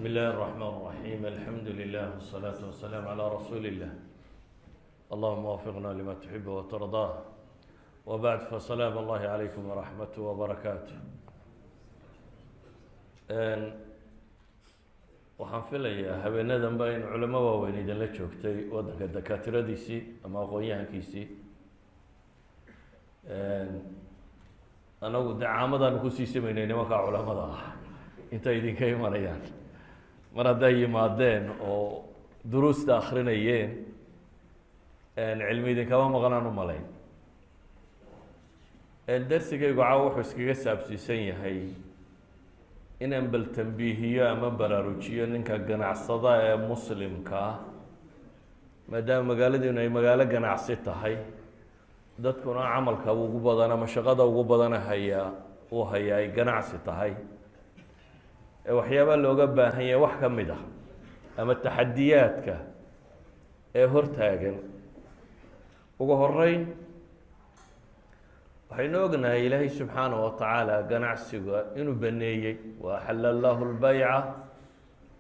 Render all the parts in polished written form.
بسم الله الرحمن الرحيم، الحمد لله والصلاة والسلام على رسول الله. اللهم وفقنا لما تحب وترضاه. وبعد، فسلام الله عليكم ورحمته وبركاته. Waxaan filayaa habeenadanba in culamo waaweyn idinla joogtay, waddanka dakaatiradiisii ama aqoon-yahankiisii. Anagu de caamadaanu kusii samaynay nimankaa culamada ah intay idinka imanayaan. Mar hadday yimaadeen oo duruusta akrinayeen, cilmi idinkama maqnaan u malayn. Darsigaygu caawa wuxuu iskaga saabsiisan yahay inaan bal tambiihiyo ama baraarujiyo ninka ganacsada ee muslimka ah, maadaama magaaladiinu ay magaalo ganacsi tahay, dadkuna camalka ugu badan ama shaqada ugu badana hayaa uu hayaa ay ganacsi tahay, ee waxyaabaa looga baahan yahay wax ka mid ah ama taxadiyaadka ee hortaagan. Ugu horeyn, waxaynu ognahay Ilaahay subxaanaه wa tacaala ganacsiga inuu baneeyey: وأxل الله الbayca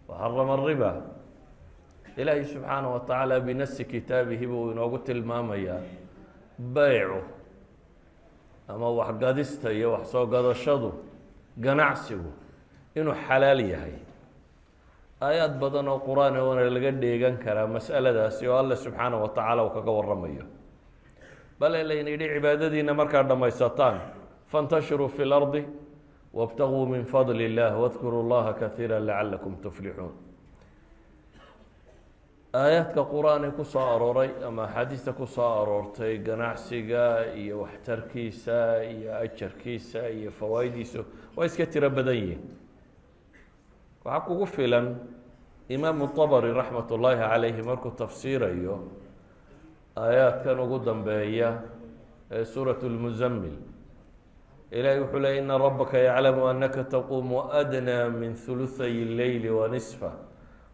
وxarama الriba. Ilaahay subxaanaه wa tacaala بنص kitaabihi buu inoogu tilmaamayaa beycu ama waxgadista iyo wax soo gadashadu, ganacsigu inuu xalaal yahay. Aayaad badan oo Qur-aan oona laga dheegan karaa mas'aladaasi oo Alle subxaanaه wa tacaala uu kaga waramayo. Bale layna yidhi: cibaadadiina markaad dhammaysataan, فانتشروا في الأرض وابتغوا من فضل الله واذكروا الله كثيرا لعلكم تفلحون. Aayaadka Qur-aan ee ku soo arooray ama axaadiista ku soo aroortay ganacsiga iyo waxtarkiisa iyo ajarkiisa iyo fawaa'idiisu waa iska tiro badan yihiin. Waxaa kugu filan Imaamu طabari raxmat ullaahi calayhi markuu tafsiirayo aayaadkan ugu dambeeya ee suurat اlmuzamil. Ilahi wuxuu ley: إن ربك يعلم أنك تقوم أدنى من ثلثي الليل ونصفه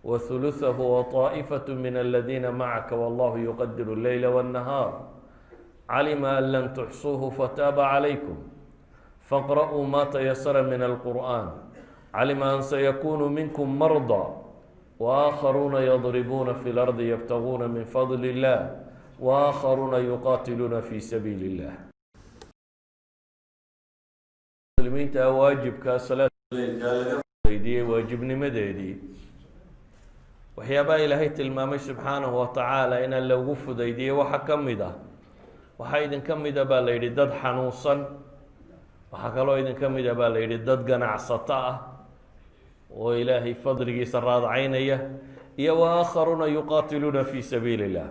وثلثه وطائفة من الذين معك والله يقدر الليل والنهار علم أن لن تحصوه فتاب عليكم فاقرؤوا ما تيسر من القرآن علم أن سيكون منكم مرضى وآخرون يضربون في الأرض يبتغون من فضل الله وآخرون يقاتلون في سبيل الله. Muslimiinta waajibka salaadka laga weydiiyey waajibnimadeedii, waxyaabaha Ilaahay tilmaamay subxaanahu wa tacaala inaan lagu fudaydiyey waxaa ka mid ah: waxaa idinka mida baa la yidhi dad xanuunsan, waxaa kaloo idinka mida baa la yidhi dad ganacsato ah oo Ilaahay fadligiisa raadcaynaya, iyo وآخرون يقاتلون في سبيل الله.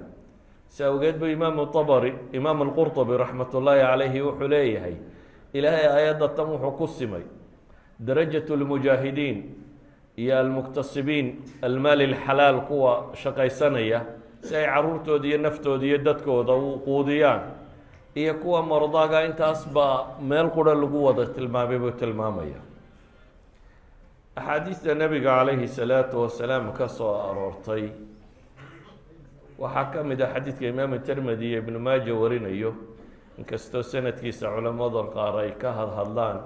Si awgeed bu Imaamu Abri, Imaam Alqurطbi raxmat ullaahi calayhi wuxuu leeyahay: Ilaahay aayadda tan wuxuu ku simay درجة المجاهدين iyo المكتسبين المال الحلال, kuwa shaqaysanaya si ay caruurtooda iyo naftooda iyo dadkooda u quudiyaan, iyo kuwa mardaaga. Intaas baa meel qura lagu wada tilmaamay buu tilmaamaya. Axaadiista Nebiga calayhi salaatu wasalaam ka soo aroortay waxaa ka mid ah xadiidka Imaam Termedi iyo Ibnu Maaja warinayo, inkastoo sanadkiisa culamada qaar ay ka hadhadlaan.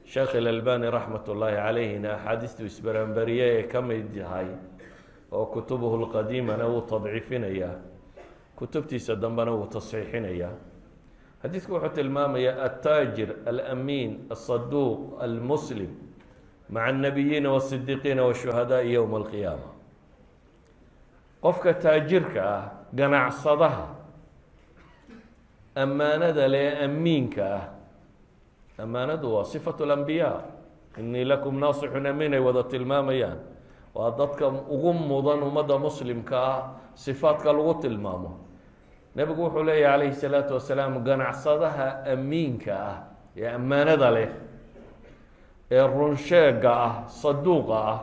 Sheekh Ilalbani raxmat ullaahi calayhina axaadiistu isbaranberiye ee ka mid yahay, oo kutubuhu lqadiimana wuu tadciifinayaa, kutubtiisa dambena wuu tasxiixinayaa. Xadiidku wuxuu tilmaamayaa: التاجر الأمين الصدوق المسلم مع النبيين والصديقين والشهداء يوم القيامة. Qofka taajirka ah, ganacsadaha ammaanada lee, amiinka ah. Ammaanadu waa صفة الأنبياء, إني لكم ناصح أمين ay wada tilmaamayaan. Waa dadka ugu mudan ummadda muslimka ah sifaadka lagu tilmaamo. Nebigu wuxuu leeyahy calayhi salaatu wasalaam: ganacsadaha amiinka ah ee ammaanada leh, ee runsheega ah, saduuqa ah,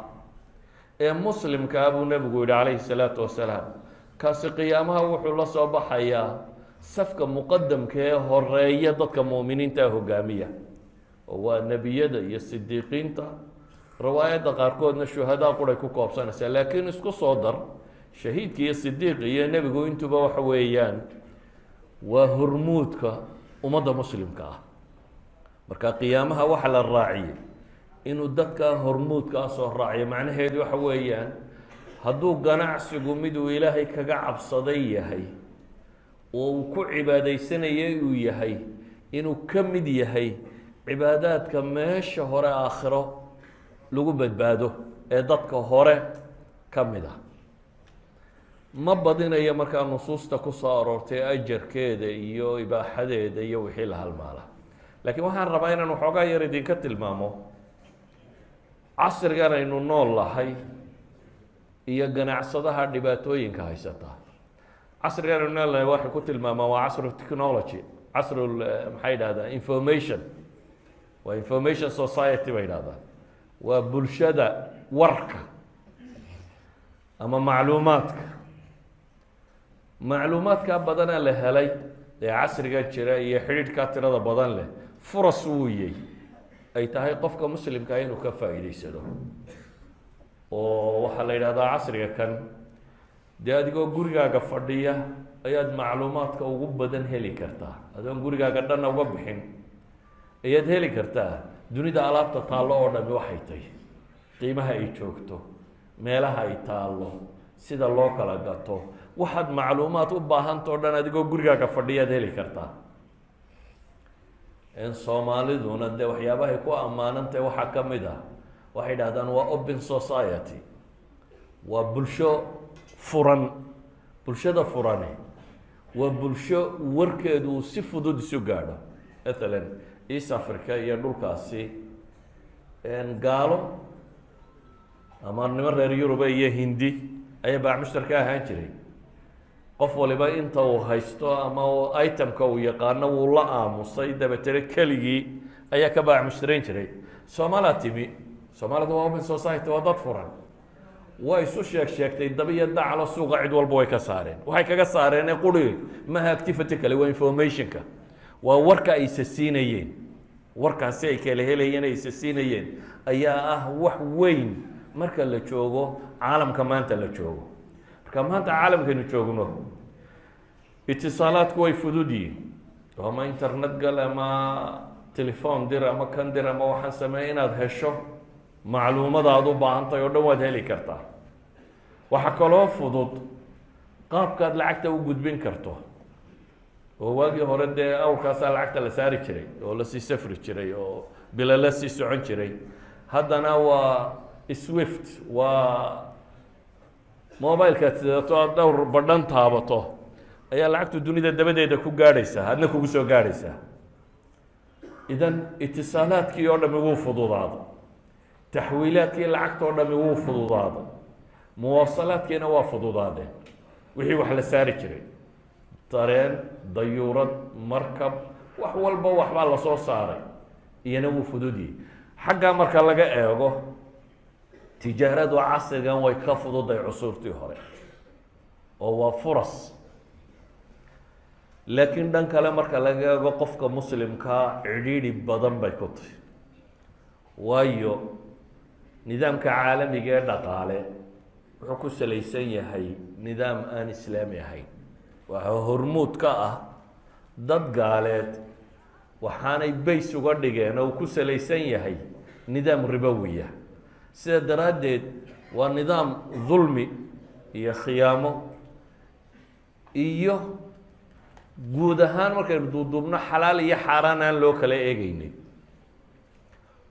ee muslimka ah, buu nebigu yihi calayhi salaatu wasalaam, kaasi qiyaamaha wuxuu la soo baxayaa safka muqadamka ee horeeya, dadka mu'miniinta hogaamiya, oo waa nebiyada iyo sidiiqiinta. Riwaayadda qaarkoodna shuhadaa quray ku koobsanaysaa, laakiin isku soo dar shahiidka iyo sidiiqa iyo nebigu, intuba waxa weeyaan waa hormuudka ummadda muslimka ah. Marka qiyaamaha waxa la raaciyey Inuu dadkaa hormuudkaa soo raaciyo macnaheedu waxa weeyaan, hadduu ganacsigu miduu Ilaahay kaga cabsaday yahay oo uu ku cibaadaysanayay uu yahay, inuu ka mid yahay cibaadaadka meesha hore aakhiro lagu badbaado ee dadka hore ka mid ah. Ma badinayo markaa nusuusta ku soo aroortay ajarkeeda iyo ibaaxadeeda iyo wixii la halmaala, laakiin waxaan rabaa inaan waxoogaa yar idinka tilmaamo casrigan aynu nool lahay iyo ganacsadaha dhibaatooyinka haysata. Casrigan aynu nool lahay waxay ku tilmaamaan waa casru technology, casru, maxay yidhahdaan, information, waa information society bay yidhahdaan, waa bulshada warka ama macluumaadka. Macluumaadkaa badana la helay ee casrigan jira iyo xidhiidhkaa tirada badan leh, furas wuuyey ay tahay qofka muslimkaa inuu ka faa'iideysado. Oo waxaa la yidhahdaa casriga kan dee adigoo gurigaaga fadhiya ayaad macluumaadka ugu badan heli kartaa, adoon gurigaaga dhanna uga bixin ayaad heli kartaa dunida alaabta taallo oo dhami waxay tahy, qiimaha ay joogto, meelaha ay taallo, sida loo kala gato. Waxaad macluumaad u baahanta o dhan adigoo gurigaaga fadhiyaad heli kartaa. Soomaaliduna dee waxyaabahay ku ammaanantahay waxaa ka mid ah, waxay dhahdaan waa open society, waa bulsho furan. Bulshada furani waa bulsho warkeedu uu si fudud isu gaadho. Mathalan, East Africa iyo dhulkaasi, gaalo ama niman reer Yuruba iyo Hindi ayaa baac mushtar ka ahaan jiray. Qof waliba inta uu haysto ama itemka uu yaqaano wuu la aamusay, dabeetana keligii ayaa ka baac mushtarayn jiray. Soomaalaa timi, Soomaalida waa open society, waa dad furan, waa isu sheeg sheegtay daba iyo daclo, suuqa cid walba way ka saareen. Waxay kaga saareen ee quri maha activity kale, waa informationka, waa warka ay isa siinayeen. Warkaasi ay kala helayeen, ay isa siinayeen, ayaa ah wax weyn marka la joogo caalamka maanta la joogo. Marka maanta caalamkaynu joogno, itisaalaadku way fudud yihiin, ama internet gal ama telefon dir ama kan dir ama waxaan sameeya, inaad hesho macluumada aad u baahantahay oo dhan waad heli kartaa. Waxaa kaloo fudud qaabkaad lacagta u gudbin karto, oo waagii hore dee awrkaasaa lacagta la saari jiray oo lasii safri jiray oo bila la sii socon jiray. Haddana waa SWIFT, waa mobilekaad sidato, aad dhowr badhan taabato ayaa lacagtu dunida dabadeeda ku gaadhaysaa, adna kugu soo gaadhaysaa. Idan itisaalaadkii oo dhami wuu fududaaday, taxwiilaadkii lacagta oo dhami wuu fududaaday, muwaasalaadkiina waa fududaadeen. Wixii wax la saari jiray, tareen, dayuurad, markab, wax walba waxbaa lasoo saaray, iyana wuu fududiyey. Xaggaa marka laga eego, tijaaradu casrigan way ka fududay cusuurtii hore oo waa furas. Laakiin dhan kale marka laga eego, qofka muslimkaa cidhiidhi badan bay ku tahy, waayo nidaamka caalamiga ee dhaqaale wuxuu ku salaysan yahay nidaam aan islaami ahayn. Waxaa hormuud ka ah dad gaaleed, waxaanay base uga dhigeen oo uu ku salaysan yahay nidaam ribowiya. Sida daraaddeed waa nidaam dulmi iyo khiyaamo iyo guud ahaan markaynu duuduubno xalaal iyo xaaraan aan loo kala eegeynin.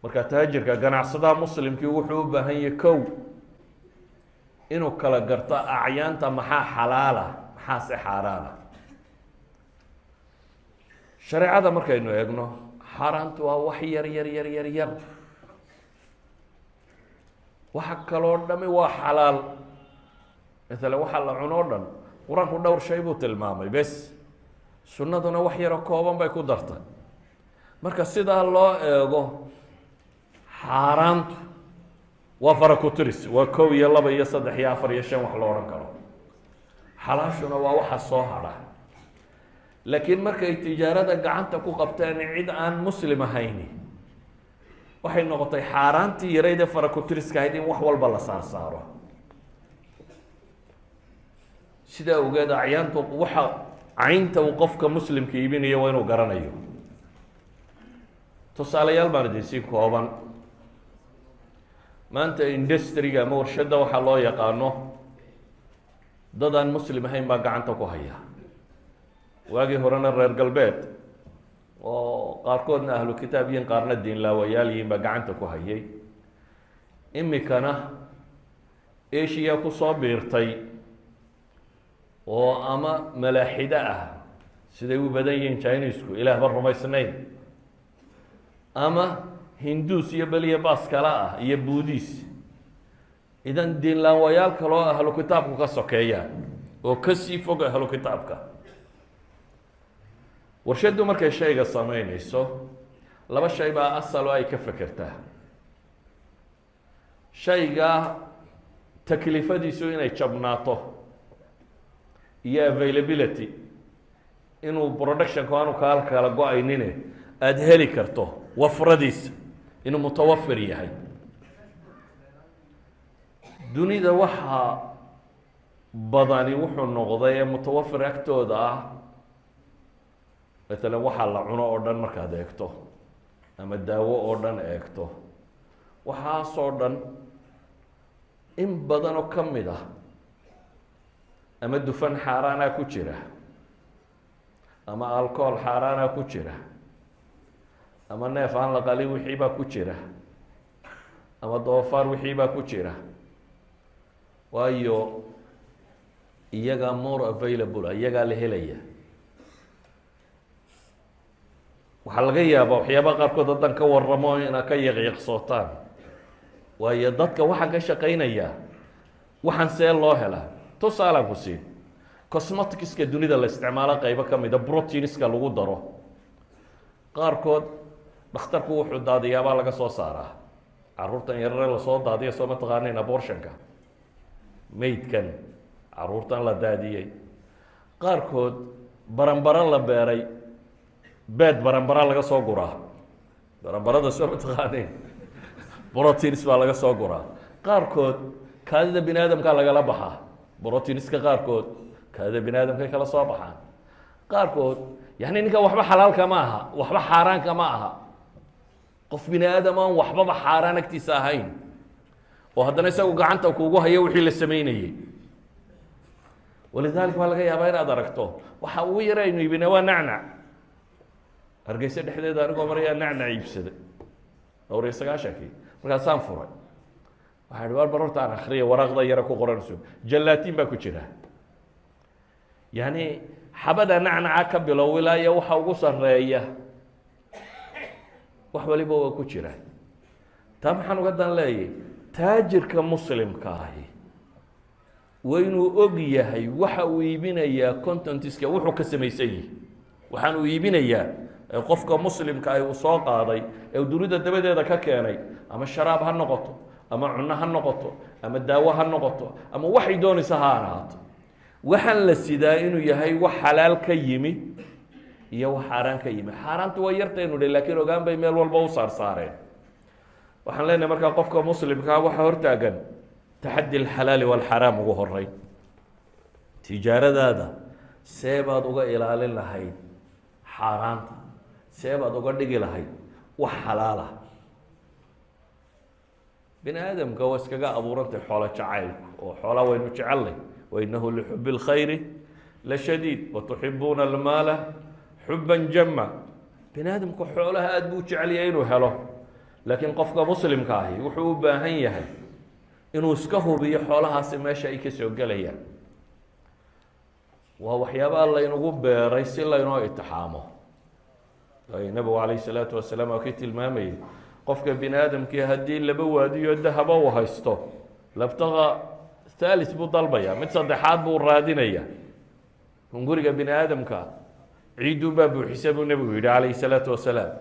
Marka taajirka, ganacsadaha muslimkii wuxuu u baahan yahay, kow, inuu kala garto acyaanta: maxaa xalaala, maxaase xaaraana? Shareecada markaynu eegno, xaaraantu waa wax yar yar yar yar yar, waxa kaloo dhami waa xalaal. Maalan, waxa la cuno o dhan Qur-aanku dhowr shay buu tilmaamay bes, sunnaduna wax yaroo kooban bay ku dartay. Marka sidaa loo eego, xaaraantu waa faraku-tiris, waa kow iyo laba iyo saddex iyo afar iyo shan wax lo odhan karo. Xalaashuna waa waxa soo hadha. Laakiin markay tijaarada gacanta ku qabteen cid aan muslim ahayni, waxay noqotay xaaraantii yarayd ee farakutiriska ahayd in wax walba la saar saaro. Sidaa ogeed, acyaantu waxa caynta uu qofka muslimka iibinayo waa inuu garanayo. Tusaalayaal baan idin sii kooban. Maanta industry-ga ama warshadda waxaa loo yaqaano dad aan Muslim ahayn baa gacanta ku haya. Waagii horena reer galbeed oo qaarkoodna ahlu kitaab yihiin, qaarna diinlaawayaal yihiin baa gacanta ku hayay. Imikana Asia kusoo biirtay oo ama malaaxido ah, siday u badan yihiin Chinesku, Ilaahba rumaysnayn, ama Hinduus iyo beliya baas kale ah iyo Buddhist. Idan diinlaawayaal kaloo ahlu kitaabku ka sokeeyaan oo kasii fog ahlu kitaabka. Warshaddu markay shayga sameynayso, laba shay baa asal oo ay ka fekertaa: shayga taklifadiisu inay jabnaato iyo availability, inuu productionku aanu kaa kala go-aynine aada heli karto, wafradiisa inuu mutawafir yahay. Dunida waxaa badani wuxuu noqday ee mutawafir agtooda ah, matalan waxaa la cuno oo dhan markaad eegto ama daawo oo dhan eegto, waxaasoo dhan in badan oo ka mid ah ama dufan xaaraana ku jira, ama alcohol xaaraana ku jira, ama neef aan la qalin wixii baa ku jira, ama doofaar wixii baa ku jira, waayo iyagaa more available, iyagaa la helaya. Waxaa laga yaabaa waxyaabaha qaarkood haddaan ka waramo inaad ka yaqyaqsootaan, waayo dadka waxaan ka shaqaynaya waxaan see loo helaa. Tusaalaan ku siin: cosmeticska dunida la isticmaalo qeybo ka mida proteinska lagu daro, qaarkood dhakhtarku wuxuu daadiyaabaa laga soo saaraa. Carruurtan yarare lasoo daadiya, soo ma taqaanin abortionka, maydkan carruurtan la daadiyey, qaarkood baranbaro la beeray, beed baranbara laga soo guraa. Baranbarada soo ma taqaanin? Proteins baa laga soo guraa. Qaarkood kaadida bini aadamkaa lagala baxaa. Proteinska qaarkood kaadida bini aadamkay kala soo baxaan. Qaarkood, yani, ninkan waxba xalaalka ma aha, waxba xaaraanka ma aha. Qof bini aadam aan waxbaba xaaraan agtiisa ahayn oo haddana isagu gacanta kuugu hayo wixii la sameynayey. Walidalik baa laga yaabaa inaad aragto waxa ugu yara aynu iibina waa nacnac. Hargeysa dhexdeeda anigoo marayaa nacnac iibsaday dhowr iyo sagaashankii. Markaasaan furay, waxaa ihi, war bar horta aan akriya waraaqda yara ku qoranayso. Gelatin baa ku jira. Yani xabada nacnaca ka bilow ilaa iyo waxa ugu sareeya, wax waliba waa ku jira. Taa maxaan uga dan leeyay? Taajirka Muslimka ahi waa inuu og yahay waxa uu iibinayaa contentska wuxuu ka samaysan yihi. Waxaan uu iibinayaa ee qofka Muslimka ahi uu soo qaaday ee uu dunida dabadeeda ka keenay, ama sharaab ha noqoto, ama cunno ha noqoto, ama daawo ha noqoto, ama waxay doonaysa ha ahaato, waxaan la sidaa inuu yahay wax xalaal ka yimi iyo wax xaaraan ka yimi. Xaaraantu waa yartaynu dhi, laakiin ogaan bay meel walba u saar saareen. Waxaan leenahay markaa qofka Muslimkaa waxaa hortaagan taxaddi alxalaali walxaraam. Ugu horeyn, tijaaradaada see baad uga ilaalin lahayd xaaraanta? See baad uga dhigi lahayd wax xalaala? Bini aadamka waa iskaga abuurantay xoolo jacaylku, oo xoolaa waynu jecelnay. وإنه لحب الخير لشديد وتحبون المال حبا جما. Bini aadamku xoolaha aada buu u jecel yahay inuu helo, laakiin qofka Muslimka ahi wuxuu u baahan yahay inuu iska hubiyo xoolahaasi meesha ay ka soo gelayaan. Waa waxyaabaha laynagu beeray si laynoo itixaamo. Waayo, Nabigu calayh salaatu wasalaam waa kii tilmaamayay qofka bini aadamkii haddii laba waadiyo dahaba uu haysto, لابتغى ثالث buu dalbaya, mid saddexaad buu raadinaya. Hunguriga bini aadamka ciidunbaa buuxisa, buu Nebigu yidhi calayhi salaatu wasalaam.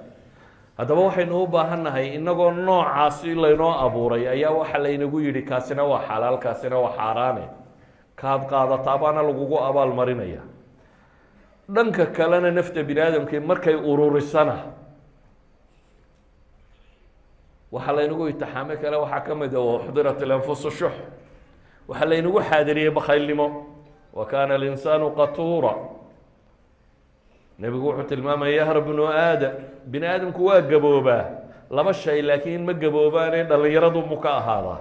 Haddaba waxaynu u baahan nahay, inagoo noocaasi laynoo abuuray ayaa waxa laynagu yidhi kaasina waa xalaal, kaasina waa xaaraane, kaad qaadataa baana lagugu abaal marinaya. Dhanka kalena, nafta bini aadamkii markay ururisana, waxaa laynagu itixaamay kale waxaa ka mid a وأحضرت الأنفس الشح. Waxaa laynagu xaadiriyey bakhaylnimo. وكان الإنسان قتورا. Nebigu wuxuu tilmaamaya يهرم ابن آدم, bini aadamku waa gaboobaa. Laba shay laakiin ma gaboobaane, dhallinyaradu mu ka ahaadaa: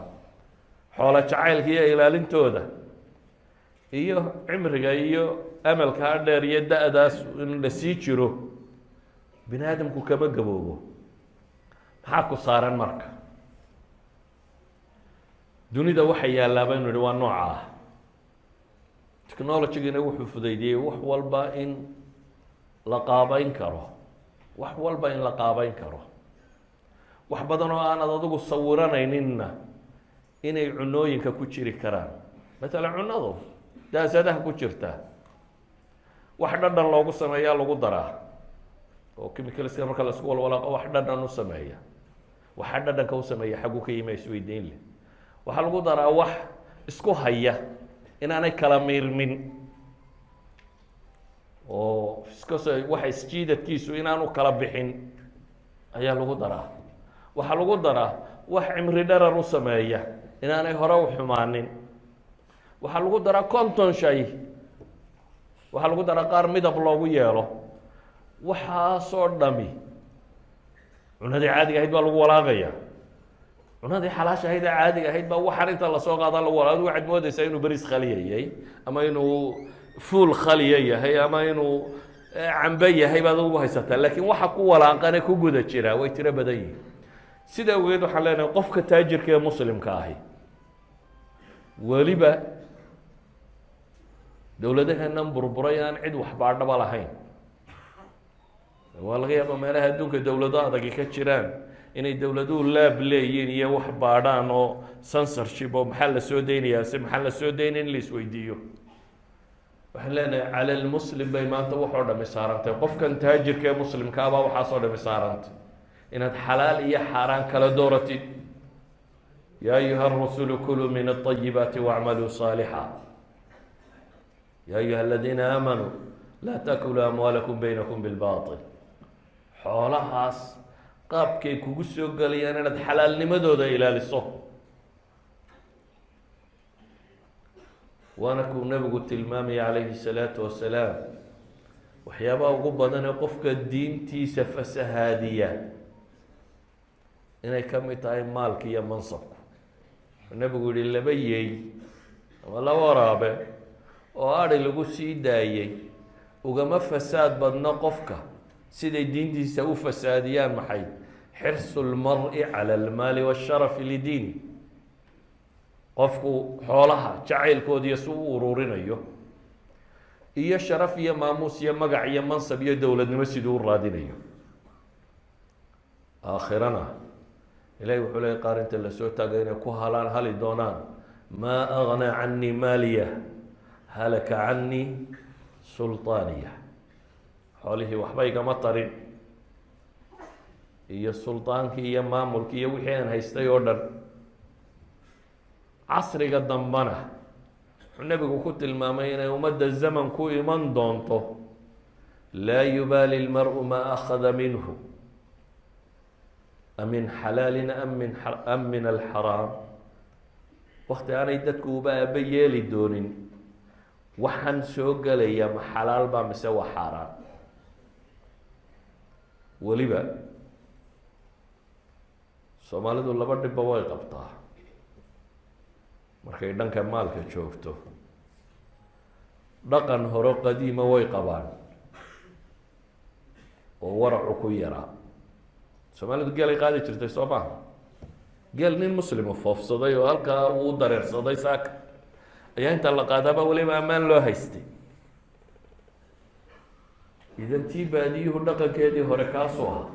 xoolo jacaylka iyo ilaalintooda, iyo cimriga iyo amalkaa dheer iyo da-daas in la sii jiro. Bini aadamku kama gaboobo. Maxaa ku saaran marka? Dunida waxa yaallaa baynu nihi waa nooca ah. Technology-gina wuxuu fudaydiyey wax walba in la qaabeyn karo, wax walba in la qaabeyn karo, wax badan oo aanad adigu sawiranayninna inay cunooyinka ku jiri karaan. Matalan, cunadu daasadaha ku jirta wax dhadhan loogu sameeyaa lagu daraa, oo chemicals-ka marka laisku walwalaaqo wax dhadhan u sameeya. Waxa dhadhanka u sameeya xaggu ka yimi, isweydiin leh. Waxaa lagu daraa wax isku haya inaanay kala miirmin, oo iskasoo waxa isjiidadkiisu inaanu kala bixin ayaa lagu daraa. Waxaa lagu daraa wax cimri dharar u sameeya, inaanay hore u xumaanin. Waxaa lagu daraa 50 shay. Waxaa lagu daraa qaar midab loogu yeelo. Waxaasoo dhami cunadii caadiga ahayd baa lagu walaaqaya. Cunadii xalaasha ahayd ee caadiga ahayd baa waxaan inta lasoo qaada lagu wala. Adigu waxaad moodeysaa inuu beriis khaliyayay, ama inuu fuul khaliya yahay, ama inuu cambe yahay baad ugu haysataa, laakiin waxa ku walaaqane ku guda jira way tiro badan yihin. Sida awgeed waxaan leenahay, qofka taajirka ee muslimka ahi, weliba dowladaheennan burburay aan cid waxbaadhaba lahayn, waa laga yaaba meelaha adduunka dowlado adagi ka jiraan inay dowladuhu laab leeyihiin iyo wax baadhaan oo censorship, oo maxaa la soo deynayaa, se maxaa la soo daynaya in la isweydiiyo. Waxaan leenahay, cala lmuslim bay maanta waxoo dhami saarantay. Qofkan taajirka ee muslimkaabaa waxaasoo dhami saarantay, inaad xalaal iyo xaaraan kala dooratid. يا أيها الرسل كلوا من الطيبات واعملوا صالحا. يا أيها الذين آمنوا لا تأكلوا أموالكم بينكم بالباطل. Xoolahaas qaabkay kugu soo gelayaan inaad xalaalnimadooda ilaaliso, waana kuu Nebigu tilmaamaya calayhi الsalaatu wasalaam waxyaabaha ugu badan ee qofka diintiisa fasahaadiya inay ka mid tahay maalka iyo mansabku. Nebigu yihi, laba yey ama laba waraabe oo adhi lagu sii daayey ugama fasaad badno qofka siday diintiisa u fasaadiyaan. Maxay? حرص المرء على المال والشرف لدينه. Qofku xoolaha jacaylkoodiiyo si u ururinayo, iyo sharaf iyo maamuus iyo magac iyo mansab iyo dowladnimo siduu u raadinayo. Aakhirana Ilahi wuxuu leeyay, qaar inta lasoo taagay inay ku halaan hali doonaan: ما أغنى عني ماليه هلك عني سلطانيه. Xoolihii waxba igama tarin, iyo sultaankii iyo maamulkii iyo wixii aan haystay oo dhan. Casriga dambana wuxuu Nebigu ku tilmaamay inay ummadda zaman ku iman doonto: لا يبالي المرء ما أخذ منه أمن حلال أم من الحرام. Wakti aanay dadku uba aaba yeeli doonin waxaan soo gelaya ma xalaal baa mise waa xaaraan. Weliba Soomaalidu laba dhibba way qabtaa markay dhanka maalka joogto. Dhaqan hore qadiima way qabaan oo waracu ku yaraa. Soomaalidu geelay qaadi jirtay, soo maha? Geel nin muslima foofsaday oo halkaa uu dareersaday saaka ayaa inta la qaadaaba weliba ammaan loo haystay. Idan tii baadiyuhu dhaqankeedii hore kaasuu ahaa,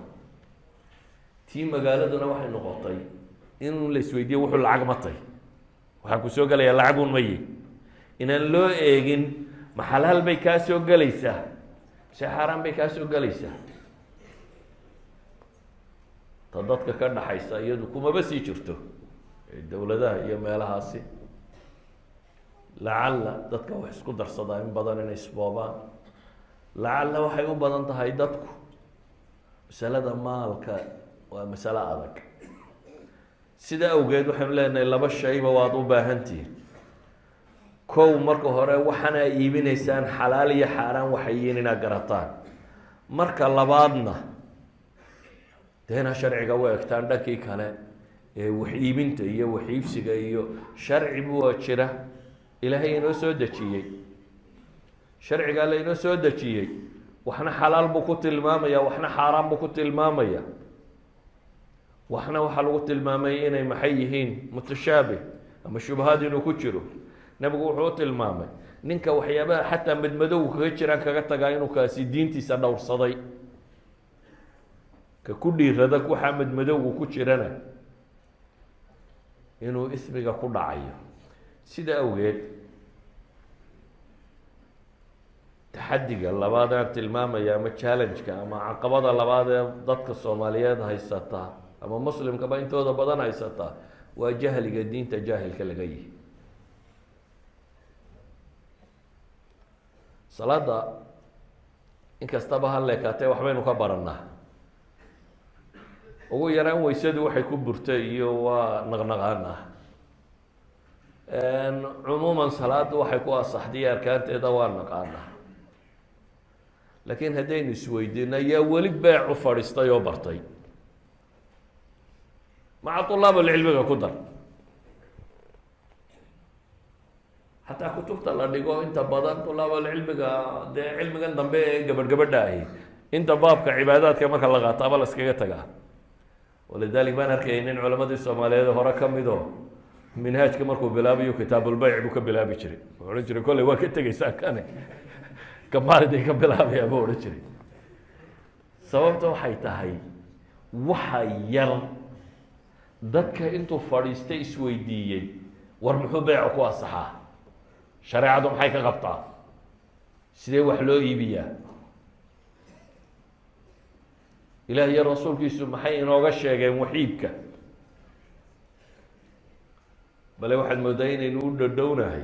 tii magaaladuna waxay noqotay in la isweydiiyo wuxuu lacag matay, waxaa ku soo gelayaa lacagun maye, inaan loo eegin ma xalaal bay kaa soo gelaysaa mise xaaraan bay kaa soo gelaysaa. Ta dadka ka dhaxaysa iyadu kumaba sii jirto dowladaha iyo meelahaasi. Lacalla dadka wax isku darsadaa in badan inay isboobaan, lacalla waxay u badan tahay dadku. Masalada maalka waa masalo adag. Sida awgeed waxaynu leenahay, laba shayba waad u baahan tihiin. Kow, marka hore waxaana iibinaysaan xalaal iyo xaaraan waxay yihiin inaad garataan. Marka labaadna Deena sharciga u egtaan dhankii kale ee wax iibinta iyo wax iibsiga iyo sharci buu jira Ilaahay inoo soo dejiyey. Sharcigaa la inoo soo dejiyey waxna xalaal buu ku tilmaamaya, waxna xaaraan buu ku tilmaamaya, waxna waxaa lagu tilmaamay inay maxay yihiin, mutashaabih ama shubahaad inuu ku jiro. Nebigu wuxuu u tilmaamay ninka waxyaabaha xataa madmadowga kaga jiraan kaga tagaa inuu kaasi diintiisa dhowrsaday, ka ku dhiirada waxaa madmadowgu ku jirana inuu ismiga ku dhacayo. Sida awgeed taxadiga labaad aan tilmaamaya ama challenge-ka ama caqabada labaad ee dadka Soomaaliyeed haysataa ama Muslimkaba intooda badan haysataa waa jahliga diinta jaahilka laga yihi. Salaada inkastaba ha leekaatee waxbaynu ka baranaa, ugu yaraan weysadu waxay ku burtay iyo waa naqnaqaan ah. Cumuuman salaaddu waxay ku asaxdiyo arkaanteeda waa naqaanaa, laakiin haddaynu isweydiino yaa weli beec u fadhiistay oo bartay maca tulaabulcilmiga ku dar, xataa kutubta la dhigo inta badan tulaabulcilmiga dee cilmigan dambe ee gabadh gabadha ahi inta baabka cibaadaadka marka la qaato aba la iskaga tagaa. Walidalik baan arkayay nin culamadii Soomaaliyeed hore ka mido minhaajka markuu bilaabayo kitaabulbayc buu ka bilaabi jiray. Wuxuu odhan jiray, kolley waa ka tegeysaa kane kamaaliday ka bilaabaya buu odhan jiray. Sababta waxay tahay waxa yar dadka intuu fadhiistay isweydiiyey, war muxuu beecu ku asaxaa, shareecadu maxay ka qabtaa, sidee wax loo iibiyaa, Ilaah iyo rasuulkiisu maxay inooga sheegeen waxiibka. Bale waxaad moodaa inaynu u dhodhownahay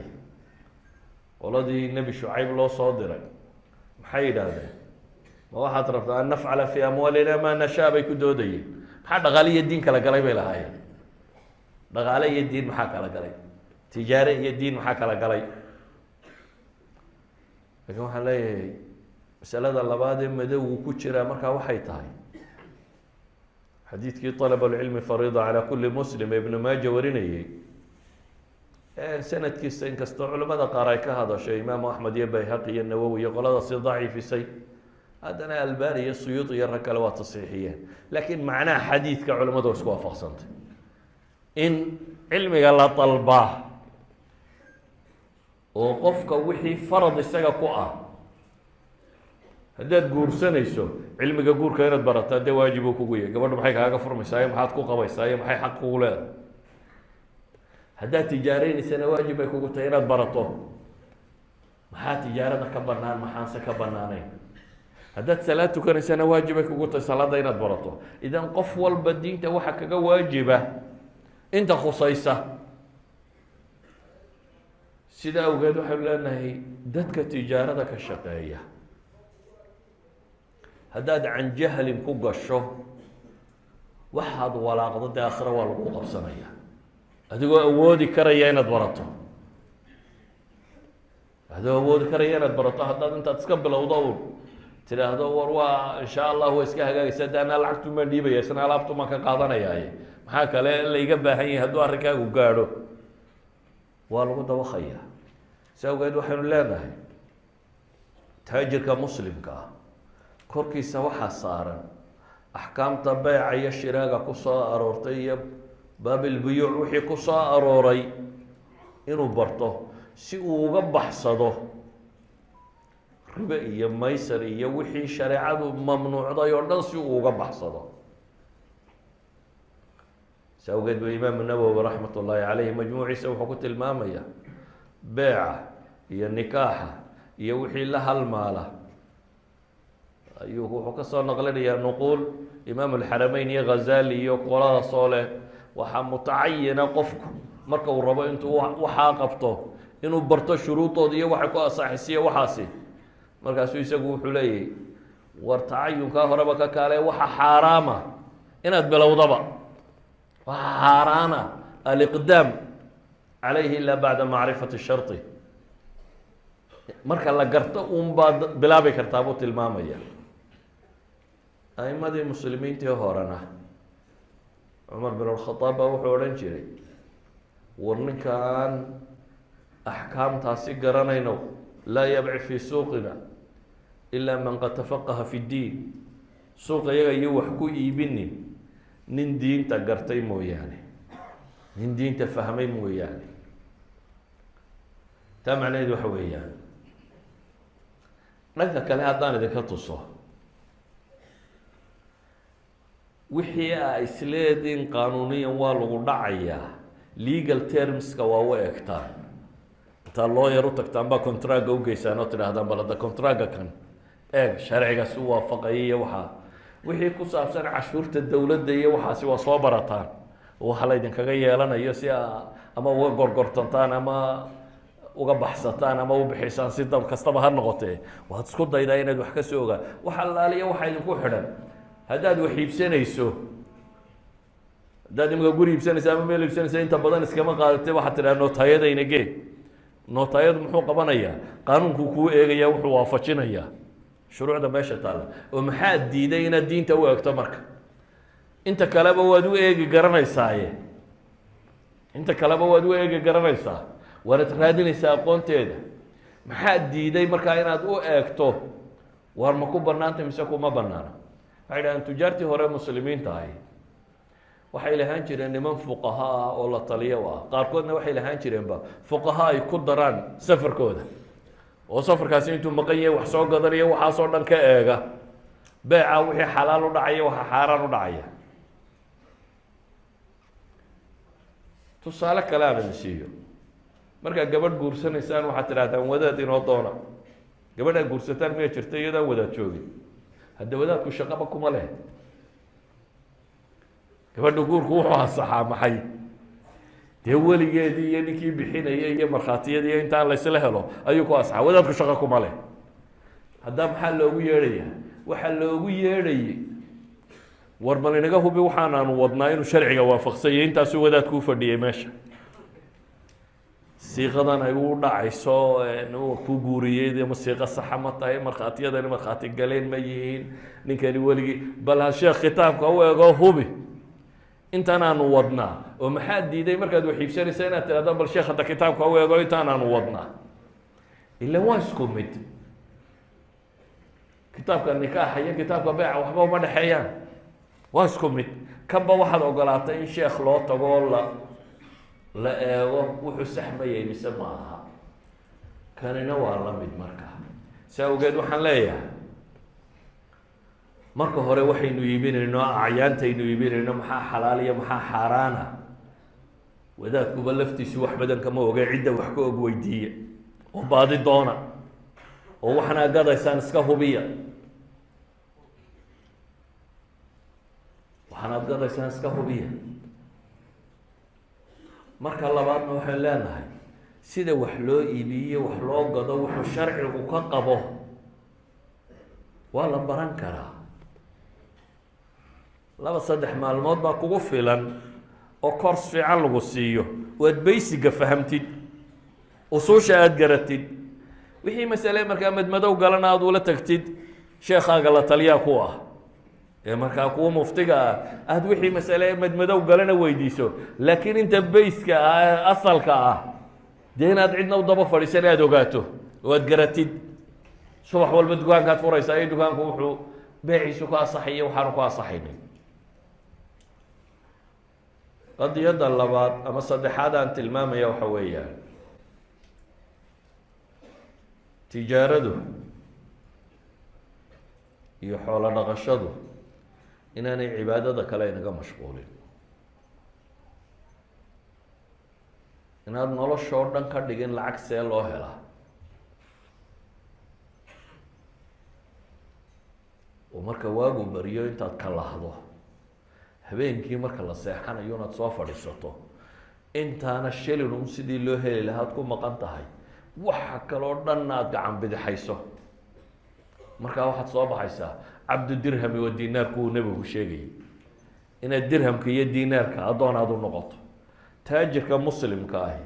qoladii Nebi Shucayb loo soo diray. Maxay yidhaahdeen? Ma waxaad rabtaa an nafcala fii amwaalina maa nashaa bay ku doodayeen. Maxaa dhaqaale iyo diin kala galay bay lahaayeen? Dhaqaale iyo diin maxaa kala galay? Tijaare iyo diin maxaa kala galay? Lakin waxaan leeyahay masalada labaad ee madowgu ku jiraa markaa waxay tahay xadiidkii طalab اlcilmi fariida calى kuli muslim ee Ibnu Maaja warinayey sanadkiisa, inkastoo culamada qaar ay ka hadashay, Imaamu Axmed iyo Bayhaqi iyo Nawowi iyo qoladaasi daciifisay, haddana Albani iyo Suyuud iyo rag kale waa tasiixiyeen, laakiin macnaha xadiidka culamadu waa isku waafaqsantay in cilmiga la dalbaa oo qofka wixii farad isaga ku ah. Haddaad guursanayso, cilmiga guurka inaad barataa dee waajib uu kugu yahay. Gabadhu maxay kaaga furmaysaa iyo maxaad ku qabaysaa iyo maxay xaq kugu leedahay? Haddaad tijaareynaysana waajib bay kugu tahay inaad barato maxaa tijaarada ka banaan, maxaanse ka banaanayn. Haddaad salaad tukanaysana waajib bay kugu tahay salaadda inaad barato. Idan qof walba diinta waxa kaga waajiba inta khusaysa. Sida awgeed waxaynu leenahay dadka tijaarada ka shaqeeya, haddaad can jahlin ku gasho waxaad walaaqdo dee aakhira waa lagu qabsanaya, adigoo awoodi karaya inaad barato, adigoo awoodi karaya inaad barato. Haddaad intaad iska bilowdo un tidhaahdo, war waa insha Allah waa iska hagaagaysa, de anaa lacagtumaan dhiibaya isna alaabtumaan ka qaadanayaaye, maxaa kale layga baahan yahay? Hadduu arrinkaagu gaadho waa lagu dabaqaya. Si awgeed waxaynu leenahay taajirka Muslimka ah korkiisa waxaa saaran axkaamta beyca iyo shiraaga ku soo aroortay iyo baabilbuyuuc wixii ku soo arooray inuu barto si uu uga baxsado ribe iyo maysar iyo wixii shareecadu mamnuucday oo dhan, si uu uga baxsado. Si awgeed bu Imaamu Nawowi raxmat ullaahi caleyhi majmuuciisa wuxuu ku tilmaamaya beeca iyo nikaaxa iyo wixii la halmaala. Ayuu wuxuu kasoo naqlinayaa nuquul Imaam Alxarameyn iyo Ghazali iyo qoladaasoo leh waxaa mutacayina qofku marka uu rabo intuu waxaa qabto inuu barto shuruudooda iyo waxay ku asaxisiyo waxaasi. Markaasuu isagu wuxuu leeyahy, war tacayunkaa horeba ka kaale, waxa xaaraama inaad bilowdaba, waxa xaaraana aliqdaam calayhi ilaa bacda macrifati sharti. Marka la garto un baad bilaabi kartaa buu tilmaamaya. A'imadii muslimiintii horena, Cumar bin Alkhadaab baa wuxuu odhan jiray: "War ninkaan axkaamtaasi garanayno, لا يبيع في سوقنا إلا من قد تفقه في الدين." Suuqa iyaga iyo wax ku iibinin nin diinta gartay mooyaane, nin diinta fahmay mooyaane. Taa macnaheedu waxa weeyaan, dhanka kale haddaan idinka tuso, wixii a isleediin qaanuuniyan waa lagu dhacayaa, legal termska waa u egtaan. Intaa lawyer u tagtaan baa contractga ugeysaan oo tidhahdaan: "Bal hadda contractga kan eeg, sharcigaas u waafaqaya." Iyo waxaa wixii ku saabsan cashuurta dowladda iyo waxaasi waa soo barataan, waxa la idinkaga yeelanayo, si a ama uga gorgortantaan ama uga baxsataan ama u bixisaan. Si dab kastaba ha noqotee, waad isku daydaa inaad wax ka soo ogaa. Wax allaaliya waxa idinku xidhan, haddaad wax iibsanayso, haddaad imika guri iibsanaysa ama meel iibsanaysa, inta badan iskama qaadatay. Waxaad tidhaha: "Nootayadayna gee." Nootayadu muxuu qabanayaa? Qaanuunkuu kuu eegaya, wuxuu waafajinayaa shuruucda meesha taalla. Oo maxaad diiday inaad diinta u eegto? Marka inta kaleba waad u eegi garanaysaaye, inta kaleba waad u eegi garanaysaa, waanad raadinaysaa aqoonteeda. Maxaad diiday markaa inaad u eegto waar ma ku banaantay mise kuma banaana? Waxay dhahdeen tujaartii hore muslimiinta ahi waxay lahaan jireen niman fuqaha ah oo la taliyo ah. Qaarkoodna waxay lahaan jireenba fuqaha ay ku daraan safarkooda, oo safarkaasi intuu maqan yahay wax soo gadanayo, waxaasoo dhan ka eega beeca, wixii xalaal u dhacaya, waxa xaaraan u dhacaya. Tusaale kale aan idin siiyo: markaa gabadh guursanaysaan, waxaad tidhahdaan: "Wadaad inoo doona." Gabadh aad guursataan miyaa jirta iyadaan wadaad joogin? Hadda wadaadku shaqaba kuma leh gabadha. Guurku wuxuu ansaxaa maxay? Dee weligeedii iyo ninkii bixinayay iyo markhaatiyadii iyo intaan laysla helo ayuu ku ansaxaa. Wadaadku shaqo kuma leh. Haddaa maxaa loogu yeedhaya? Waxaa loogu yeedhayay: "War bal inaga hubi waxaanaanu wadnaa inuu sharciga waafaqsanyay." Intaasuu wadaadku ufadhiyay meesha. Siiqadan ay u dhacayso ku guuriyey ama siiqo saxa ma tahay? Markhaatiyadani markhaati galeen ma yihiin? Ninkani weligii, bal ha sheekh kitaabka u ego, hubi intaan aanu wadnaa. Oo maxaa diiday markaad wax iibsanaysa inaad tidhahdo: "Bal sheekh hadda kitaabka u eego intaan aanu wadnaa"? Ila waa isku mid, kitaabka nikaaxa iyo kitaabka beeca waxba uma dhexeeyaan, waa isku mid. Kanba waxaad ogolaatay in sheekh loo tago oo la eego wuxuu saxmayay mise ma aha. Kanina waa la mid. Marka si awgeed waxaan leeyahay, marka hore waxaynu iibinayno, acyaantaynu iibinayno, maxaa xalaal iyo maxaa xaaraana? Wadaadkuba laftiisu wax badan kama oge. Cidda wax ka og weydiiya oo baadi doona, oo waxanaa gadaysaan iska hubiya, waxaanaad gadaysaan iska hubiya. Marka labaadna waxaynu leenahay, sida wax loo iibiyo, wax loo gado, wuxuu sharcigu ka qabo waa la baran karaa. 2-3 maalmood baa kugu filan oo course fiican lagu siiyo, oo aad basicga fahamtid, usuusha aada garatid. Wixii masale markaa madmadow galana aad ula tagtid sheekhaaga la taliyaa ku ah, ee markaa kuwa muftiga ah, aada wixii masale madmadow galana weydiiso. Laakiin inta basicka ah ee asalka ah, dee inaad cidna u daba fadhiisan, aada ogaato oo aad garatid. Subax walba dukaankaad furaysaa iyo dukaanku wuxuu beeciisu ku asaxayo, waxaanu ku asaxaynin. Qadiyadda labaad ama saddexaad aan tilmaamaya waxa weeyaan, tijaaradu iyo xoolo dhaqashadu inaanay cibaadada kale inaga mashquulin. Inaad noloshoo dhan ka dhigin lacag see loo helaa, oo marka waagu beriyo intaad kalahdo, habeenkii marka la seexanayo inaad soo fadhiisato, intaana shilin un sidii loo heli lahaad ku maqan tahay, waxa kaloo dhanna aada gacan bidixayso. Markaa waxaad soo baxaysaa عبد الدرهم والدينار kuwuu nebigu sheegayay, inaad dirhamka iyo dinaarka addoon aada u noqoto. Taajirka muslimka ahi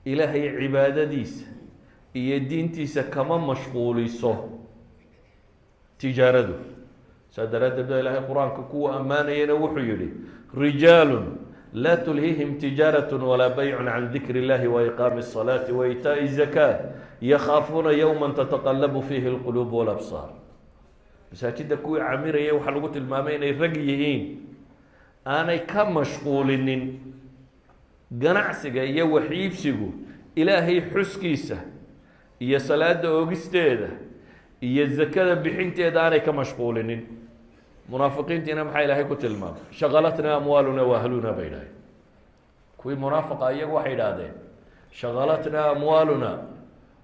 Ilaahay cibaadadiisa iyo diintiisa kama mashquuliso tijaaradu. Saa daraaddeed baa Ilaahay Qur-aanka kuwa ammaanayana wuxuu yihi: رجال لا تلهيهم تجارة ولا بيع عن ذكر الله وإقام الصلاة وإيتاء الزكاة يخافون يوما تتقلب فيه القلوب والأبصار. Masaajidda kuwii camirayay waxaa lagu tilmaamay inay rag yihiin aanay ka mashquulinin ganacsiga iyo waxiibsigu Ilaahay xuskiisa iyo salaada oogisteeda iyo zakada bixinteeda aanay ka mashquulinin. Munaafiqiintiina maxaa Ilaahay ku tilmaamay? شغلتنا أموالنا وأهلنا, bay idhahdeen. Kuwii munaafiqa iyagu waxay idhaahdeen: شغلتنا أموالنا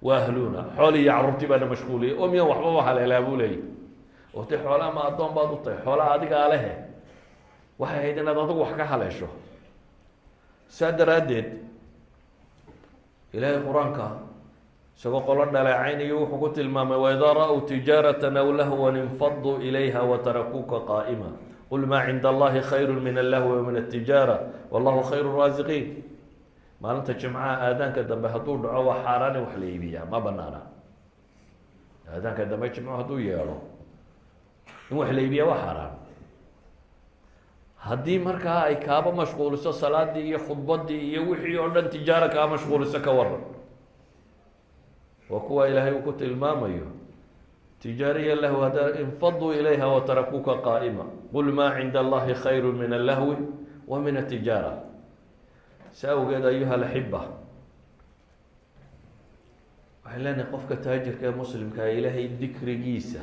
وأهلنا, xool iyo carruurtii baana mashquuliyey. Oo miyaan waxbaba haleelaa, buu leeyay. Oo te xoolaha ma addoon baad u tahay? Xoolaha adigaa lehe, waxay ahayd inaad adigu wax ka haleesho. Saa daraaddeed Ilaahay Qur-aanka isagoo qolo dhaleecaynayo wuxuu ku tilmaamay: وإذا رأوا تجارة أو لهوا انفضوا إليها وتركوك قائما قل ما عند الله خير من اللهو ومن التجارة والله خير الرازقين. Maalinta Jimcaha aadaanka dambe hadduu dhaco, waa xaaraan in wax la iibiyaa, ma banaana. Aadaanka dambe Jimco hadduu yeedho, in wax la iibiyaa waa xaaraan. Haddii markaa ay kaaba mashquuliso salaadii iyo khudbadii iyo wixii oo dhan, tijaara kaa mashquuliso, ka waran? Waa kuwa Ilaahay uu ku tilmaamayo tijaariya lahw hadda: انفضوا إليها وتركوك قائما قل ما عند الله خير من اللهو ومن التجارة. Sa awgeed, أيها الأحبة, waxay leenahay qofka taajirka ee muslimkaa Ilaahay dikrigiisa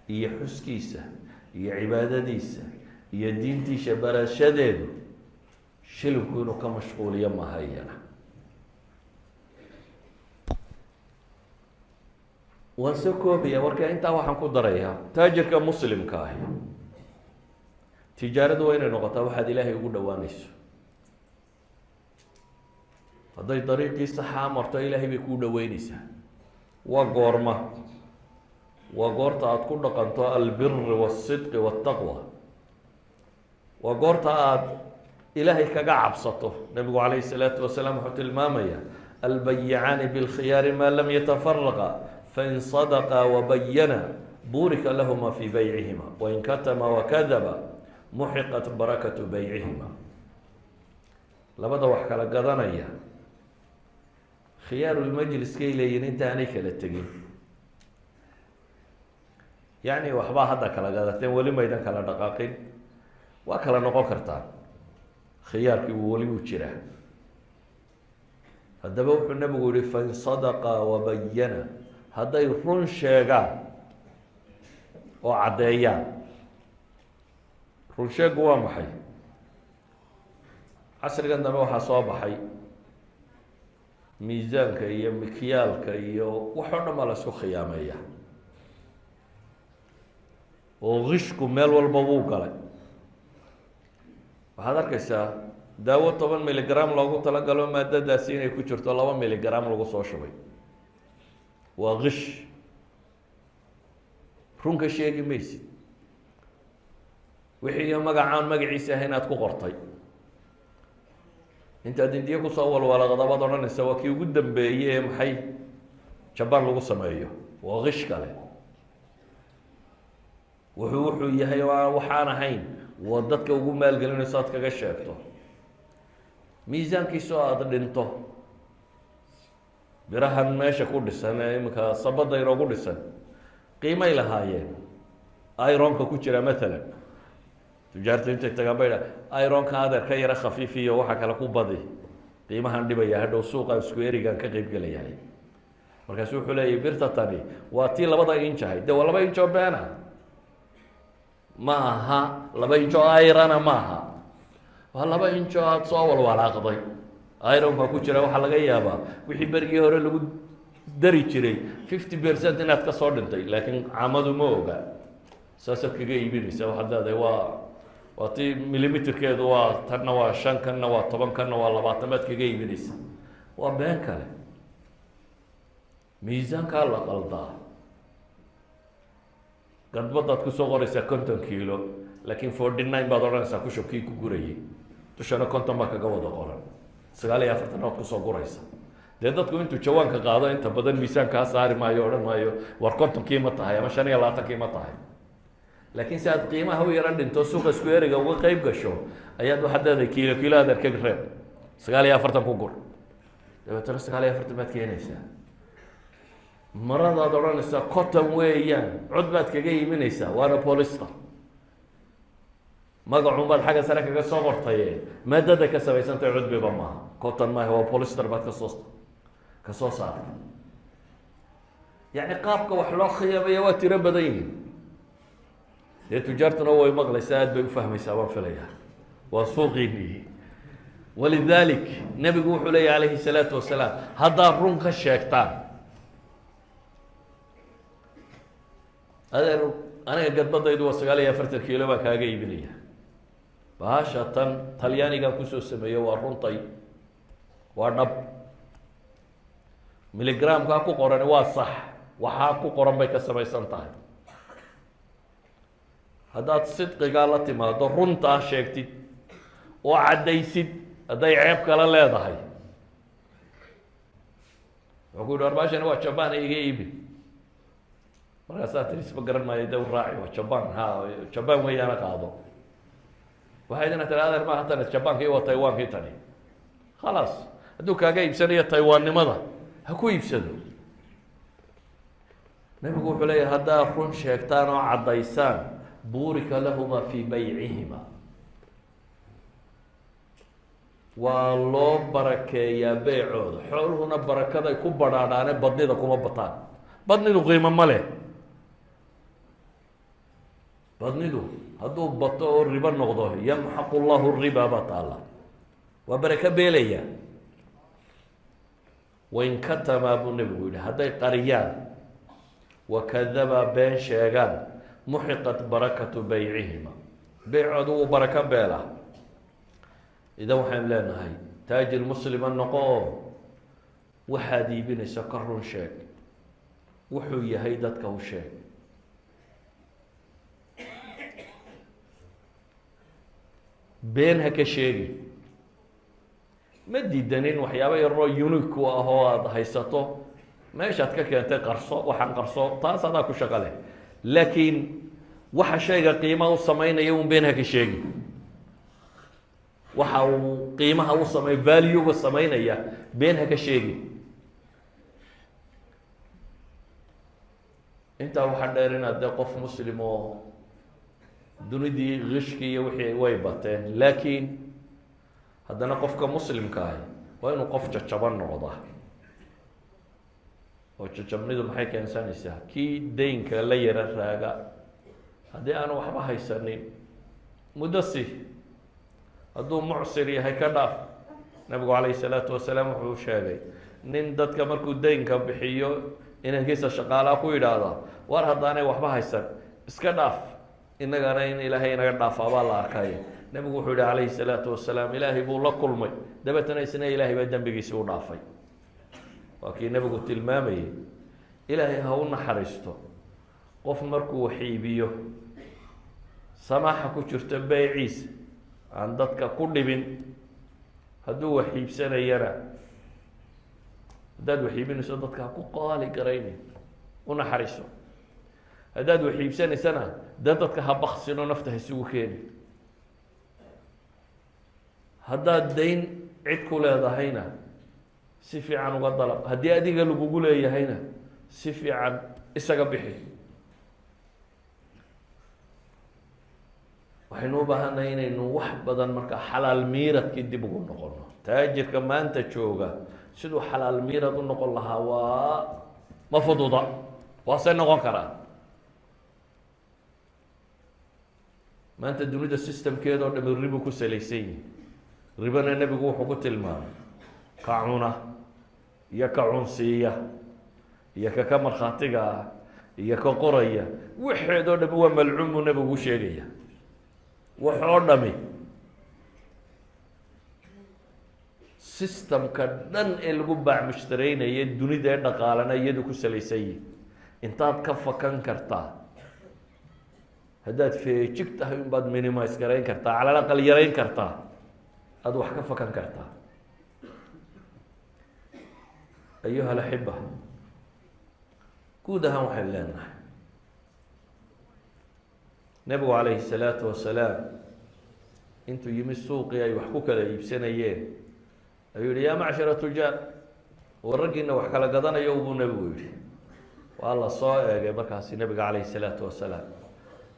iyo xuskiisa iyo cibaadadiisa iyo diintiisa barashadeedu shilinku inuu ka mashquuliyo maaha iyana. Waan soo koobaya marka intaa waxaan ku darayaa: taajirka muslimka ahi, tijaaradu waa inay noqotaa waxaad Ilaahay ugu dhowaanayso. Hadday dariiqii saxaa marto, Ilaahay bay kuu dhoweyneysaa. Waa goorma? Waa goorta aada ku dhaqanto البر والصدق والتقوى. Waa goorta aada Ilaahay kaga cabsato. Nabigu calayhi الsalaatu wasalaam wuxuu tilmaamaya: البيعان بالخيار ما لم يتفرقا، فإن صدقا وبينا بورك لهما في بيعهما، وإن كتما وكذبا محقت بركة بيعهما. Labada wax kala gadanaya khiyaarulmajliskay leeyihin inta aanay kala tegin. Yacni waxbaa hadda kala gadateen, weli maydan kala dhaqaaqin, waa kala noqon kartaa, khiyaarkii wuu weli uu jiraa. Haddaba wuxuu Nabigu yihi: فإن صدقا وبينا, hadday run sheegaan oo caddeeyaan. Run sheegu waa maxay? Casrigan dambe waxaa soo baxay miisaanka iyo mikyaalka iyo wax oo dhan baa la isku khiyaameeya, oo qishku meel walba wuu galay. Waxaad arkaysaa daawo 10 milligram loogu talagalo maadadaasi inay ku jirto, 2 milligram lagu soo shubay. Waa qish. Runka sheegi maysid. Wixii iyo magacaan magaciisa ah inaad ku qortay, intaad Indiya kusoo walwalaqda baad odhanaysa waa kii ugu dambeeyey ee maxay Jabaan lagu sameeyo. Waa qish kale. Wuxuu yahay oo aan waxaan ahayn waa dadka ugu maalgelinayso aad kaga sheegto. Miisaankiisoo aada dhinto, birahan meesha ku dhisan ee iminka sabadda inoogu dhisan qiimay lahaayeen. Ironka ku jira mathalan, tujaarta intay tagaan bay dha: "Ironka adeer ka yara khafiifiyo, waxa kale ku badi, qiimahan dhibaya, hadhow suuqa isku erigan ka qeyb gelayahay." Markaasu wuxuu leeyahy: "Birta tani waa tii 2da inch ahayd." De waa 2 inch oo beena ma aha, 2 inch oo irona ma aha, waa 2 inch oo aada soo walwalaaqday. Ironka ku jira waxaa laga yaabaa wixii berigii hore lagu dari jiray 50% inaad ka soo dhintay, laakiin caamadu ma oga. Saasaad kaga iibinaysa. Waxaad leedahay waa tii millimeterkeedu waa tanna, waa 5, kanna waa 10, kanna waa 20 baad kaga iibinaysa. Waa been kale. Miisaankaa la qaldaa, gadbadaad kusoo qoraysaa 50 kiilo, laakiin 49 baad odhanaysaa kushubkii ku gurayay, dushana 50 baa kaga wada qoran, 49 waad kusoo guraysa. Dee dadku intuu jawaanka qaado inta badan miisaankaa saari maayo, odhan maayo war 50kii ma tahay ama 25kii ma tahay. Laakiin si aad qiimaha u yaro dhinto, suuqa isku eriga uga qeyb gasho, ayaad waxaad leedahay kiilo kiilo adeer ka reeb, 49 ku gur. Dabeetana 49 baad keenaysaa. Maradaad odhanaysaa cotton weeyaan, cod baad kaga iiminaysaa, waana polyester. Magacun baad xagga sare kaga soo qortaye, maadada ka samaysantahay cudbiba maaha, cotton maaha, waa polyester baad kasoo saartay. Yacni qaabka wax loo khiyaamaya waa tiro badan yihiin. Dee tujaartuna way maqlaysaa, aad bay ufahmaysaa baan filayaa, waa suuqiinii. Walidalik nebigu wuxuu leeyahy calayhi salaatu wasalaam, haddaad run ka sheegtaan, adeer aniga gadbadaydu waa 49 kiilo baan kaaga iibinaya, bahasha tan Talyaanigan kusoo sameeye, waa runtay, waa dhab, miligramkaa ku qorani waa sax, waxaa ku qoran bay ka samaysan tahay. Haddaad sidqigaa la timaado, runtaa sheegtid oo caddaysid hadday ceeb kala leedahay, wuxuu ku yidhi, war baashani waa Jaban, iga iibi. Markaasaa tiri, isma garan maayo, de u raaci, waa Jaban, ha, Jaban weeyaana, qaado. Waxay idina tiri, adeer maaha tani Jabankii, waa Taiwankii tani. Khalaas, hadduu kaaga iibsanayo Taiwannimada, ha ku iibsado. Nebigu wuxuu leeyahy, haddaad run sheegtaan oo caddaysaan, buurika lahuma fii baycihima, waa loo barakeeyaa beycooda. Xooluhuna barakaday ku badhaadhaane, badnida kuma bataan. Badnidu qiimo ma leh. Badnidu hadduu bato oo ribo noqdo, yamxaqu llahu riba baa taala, waa barako beelaya. Wain katamaa, buu nebigu yihi, hadday qariyaan, wakadabaa, been sheegaan, muxiqat barakatu baycihima, beycoodu wuu barako beelaa. Idan waxaynu leenahay, taajir muslima noqo oo waxaad iibinayso ka run sheeg, wuxuu yahay dadka u sheeg. Been ha ka sheegi. Ma diidanin waxyaaba yaroo unique u ah oo aada haysato, meeshaad ka keentay qarso, waxaan qarso, taas adaa ku shaqo leh. Laakiin waxa shayga qiimaha u sameynaya un been ha ka sheegi. Waxa uu qiimaha u samey, value-ga sameynaya, been ha ka sheegi. Intaa waxaa dheer inaad dee qof muslim oo dunidii kishkii iyo wixii way bateen, laakiin haddana qofka muslimka ahi waa inuu qof jajaban noqdaa. Oo jajabnidu maxay keensanaysaa? Kii daynka la yara raaga, haddii aanu waxba haysanin, muddo si, hadduu mucsir yahay, ka dhaaf. Nabigu calayhi salaatu wasalaam wuxuu sheegay nin dadka markuu daynka bixiyo inankiisa shaqaalaa ku yidhaahda, war haddaanay waxba haysan iska dhaaf, innagana in Ilaahay inaga dhaafaabaa la arkay. Nebigu wuxuu yihi calayhi salaatu wasalaam, Ilaahay buu la kulmay, dabeetana isna Ilaahay baa dembigiisi u dhaafay. Waa kii nebigu tilmaamayay, Ilaahay ha u naxariisto qof markuu wax iibiyo samaaxa ku jirto beyciisa, aan dadka ku dhibin. Hadduu wax iibsanayana, haddaad wax iibinayso, dadka ha ku qaali garaynin, u naxariiso. Haddaad wax iibsanaysana, dee dadka ha baksinoo nafta ha isugu keeni. Haddaad dayn cid ku leedahayna, si fiican uga dalab. Haddii adiga lagugu leeyahayna, si fiican isaga bixi. Waxaynu u baahannahay inaynu wax badan markaa xalaal miiradkii dib ugu noqono. Taajirka maanta jooga siduu xalaal miirad u noqon lahaa waa ma fududa, waase noqon karaa. Maanta dunida systemkeeda oo dhami ribu ku salaysan yihi. Ribana nebigu wuxuu ku tilmaamay ka cuna iyo ka cunsiiya iyo ka markhaatiga ah iyo ka qoraya, waxeedoo dhami waa malcuun buu nebigu sheegaya, wax oo dhami. Systemka dhan ee lagu baac mushtaraynaya dunida ee dhaqaalana iyadu ku salaysan yihi. Intaad ka fakan kartaa, haddaad feejig tahay, unbaad minimise garayn kartaa, cala aqal yarayn kartaa, aada wax ka fakan kartaa. Ayuha alaxiba, guud ahaan waxaynu leenahay, Nebigu calayhi salaatu wasalaam intuu yimi suuqii ay wax ku kala iibsanayeen ayuu yihi: "Yaa macshara tujaar, war raggiina wax kala gadanayo," buu nebigu yihi. Waa la soo eegay markaasi nebiga calayhi salaatu wasalaam.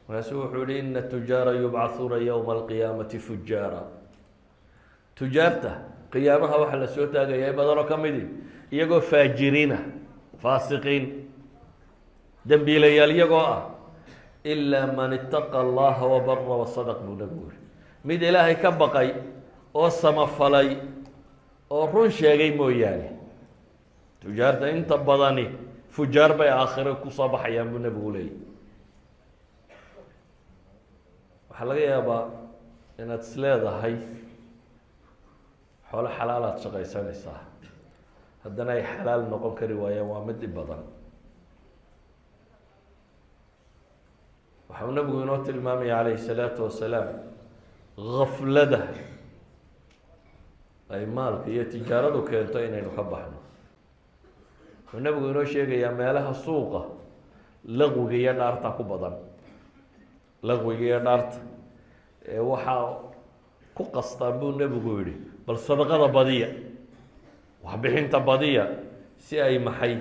Markaasuu wuxuu yihi: "Ina tujaara yubcahuuna yowma alqiyaamati fujaara." Tujaarta qiyaamaha waxaa la soo taagaya in badanoo ka midi iyagoo faajiriina, faasiqiin, dembiilayaal iyagoo ah, "ilaa man itaqa allaha wabara wasadaq," buu nebigu yihi. Mid Ilaahay ka baqay oo samafalay oo run sheegay mooyaane, tujaarta inta badani fujaar bay aakhiro kusoo baxayaan, buu nebigu leeyay. Waxaa laga yaabaa inaad is leedahay xoolo xalaalaad shaqaysanaysaa, haddana ay xalaal noqon kari waayaan. Waa mid dhib badan. Waxau nabigu inoo tilmaamaya calayhi salaatu wasalaam gaflada ay maalka iyo tijaaradu keento inaynu ka baxno. Wuxuu nabigu inoo sheegayaa meelaha suuqa laqwiga iyo dhaarta ku badan. Laqwiga iyo dhaarta ee waxaa ku qastaan, buu nebigu yihi, bal sadaqada badiya, waxbixinta badiya, si ay maxay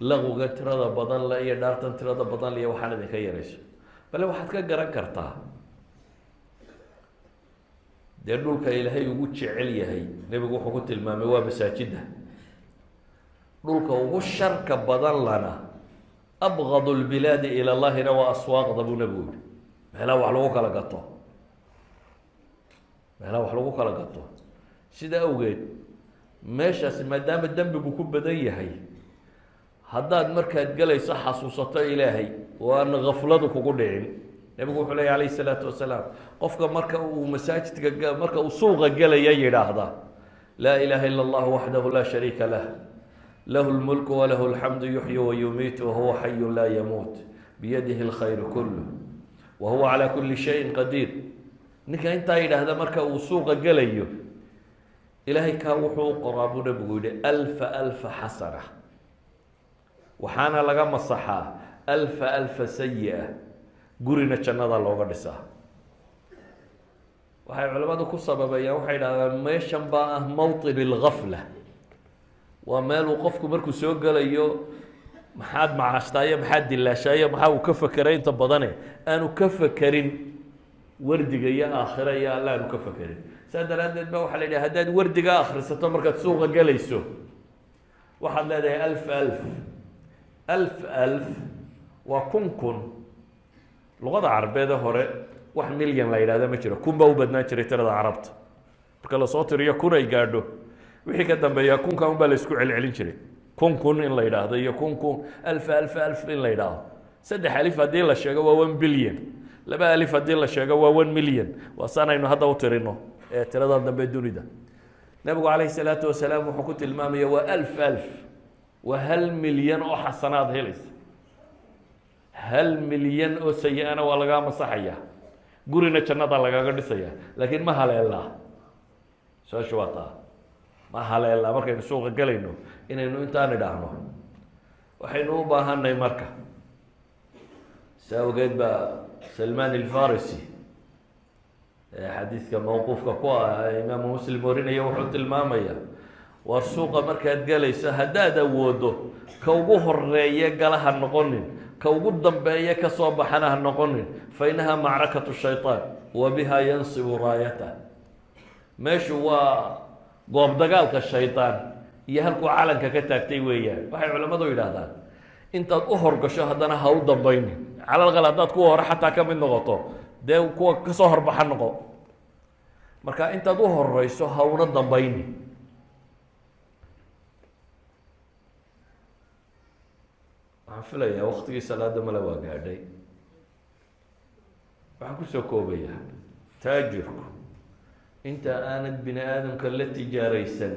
laqwiga tirada badan le iyo dhaartan tirada badan le iyo waxaan idinka yarayso. Bale waxaad ka garan kartaa dee dhulka Ilaahay ugu jecel yahay, nebigu wuxuu ku tilmaamay, waa masaajidda. Dhulka ugu sharka badan lana, abgadu lbilaadi ila llahina, waa aswaaqda, buu nebigu yihi. Meelaha wax lagu kala gato, meelaha wax lagu kala gato. Sida awgeed meeshaasi maadaama dembigu ku badan yahay, haddaad markaad gelayso xasuusato Ilaahay oo aan gafladu kugu dhicin, nebigu wuxuu leya alayh isalaatu wasalaam, qofka marka uu masaajidka, marka uu suuqa gelaya yidhaahda: "Laa ilaha ila اllah waxdahu laa shariika lah, lahu lmulku walahu alxamdu, yuxyi wayumiit wahuwa xayu laa yamuut, biyadihi اlkhayr kuluh wa huwa calaa kuli shayin qadiir." Ninka intaa yidhaahda marka uu suuqa gelayo, Ilaahay kaa wuxuu u qoraa, buu nabigu yihi, alfa alfa xasana, waxaana laga masaxaa alfa alfa sayi-a, gurina jannada looga dhisaa. Waxay culamadu ku sababeeyaan, waxay idhahdaan meeshan baa ah mawطin اlgafla, waa meel uu qofku markuu soo gelayo maxaad macaashtaayo, maxaad dilaashaayo, maxaa uu ka fekeray inta badane, aanu ka fekerin wardiga iyo aakhira iyo Alla aanu ka fekerin. Saa daraaddeed ba waxaa la yidhaha, haddaad wardiga akhrisato markaad suuqa gelayso, waxaad leedahay alf alf alf alf, waa kun kun. Luqada carabeede hore wax milyan la yidhahda ma jiro, kun baa u badnaan jiray tirada carabta. Marka lasoo tiriyo kun ay gaadho, wixii ka dambeeya kunka un baa la isku celcelin jiray, kun kun in la yidhaahdo iyo kun kun, alf alf alf in la yidhaahdo. Saddex alif haddii la sheego waa 1 billion, laba alif haddii la sheego waa 1 million. Waa saan aynu hadda u tirino ee tiradan dambe dunida. Nabigu calayhi salaatu wasalaam wuxuu ku tilmaamaya waa alf alf, waa 1 milyan oo xasanaad helaysa, 1 milyan oo sayi-ana waa lagaa masaxaya, gurina jannada lagaga dhisaya. Laakiin ma haleelaa? Su-aashu waa taa. Ma haleelaa markaynu suuqa gelayno inaynu intaan idhaahno? Waxaynu u baahanay marka. Saa awgeed baa Salman Alfarisi ee xadiidka mawquufka ku ah ee Imaamu Muslim warinaya wuxuu tilmaamaya: war suuqa markaad gelayso, haddaad awoodo, ka ugu horeeye gala ha noqonin, ka ugu dambeeye kasoo baxana ha noqonin, fa innaha macrakatu shayطaan wa biha yansibu raayatah. Meeshu waa goob dagaalka shaydaan iyo halkuu calanka ka taagtay weeyaan. Waxay culammadu yidhaahdaan, intaad u horgasho haddana ha u dambaynin. Cala alaqal haddaad kuwa hore xataa ka mid noqoto, dee kuwa kasoo horbaxa noqo. Marka intaad u horeyso ha una dambaynin. Waxaan filayaa waktigii salaada male waa gaadhay. Waxaan kusoo koobayaa, taajirku inta aanad bini aadamka la tijaaraysan,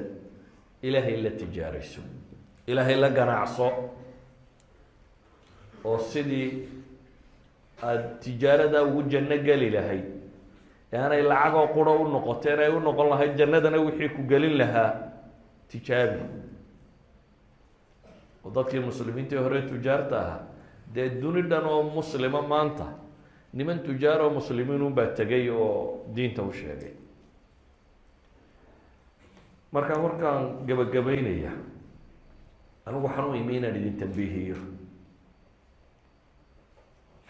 Ilaahay la tijaarayso, Ilaahay la ganacso, oo sidii aada tijaarada ugu janno geli lahayd ee aanay lacagoo quro u noqoteen, ay u noqon lahayd jannadana wixii ku gelin lahaa, tijaabi. Oo dadkii muslimiintii hore tujaarta ahaa Dee duni dhan oo muslima maanta niman tujaar oo muslimiin unbaa tegay oo diinta u sheegay. Marka warkaan gabagabaynaya, anigu waxaan u imi inaan idin tambiihiyo.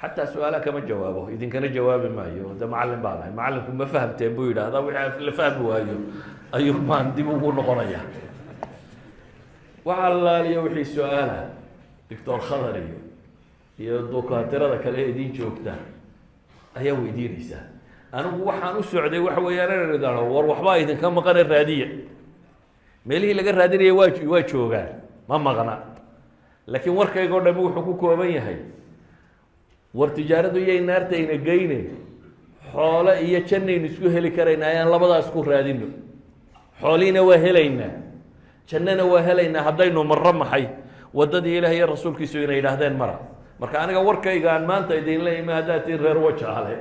Xataa su-aalaha kama jawaabo, idinkana jawaabi maayo. De macallin baan ahay, macallinku ma fahamteen buu yidhaahdaa. Wixii la fahmi waayo ayuu maan dib ugu noqonaya. Waxa allaaliya wixii su-aala, Doctor Khadar iyo dukaatirada kale ee idin joogta ayaa weydiinaysaa. Anigu waxaan u socday waxa weeyaan inaan idhaahdo, war waxbaa idinka maqane, raadiya. Meelihii laga raadinaya waa joogaan, ma maqna. Laakiin warkayga o dhami wuxuu ku kooban yahay, war tijaaradu iyay naarta ina geyne, xoole iyo jannaynu isku heli karaynaa, ayaan labadaa isku raadino. Xoolihiina waa helaynaa, jannana waa helaynaa, haddaynu marro maxay waddadii Ilaah iyo rasuulkiisu inay yidhaahdeen mara. Marka aniga warkayga aan maanta idinla imi, haddaad tiin reer Wajaale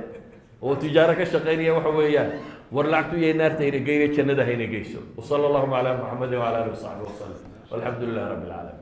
oo tijaaro ka shaqaynaya, waxa weeyaan, war lacagtu iyay naarta ina geyne, jannada hayna geyso. وصلى اللهم على محمد وعلى آله وصحبه وسلم والحمد لله رب العالمين.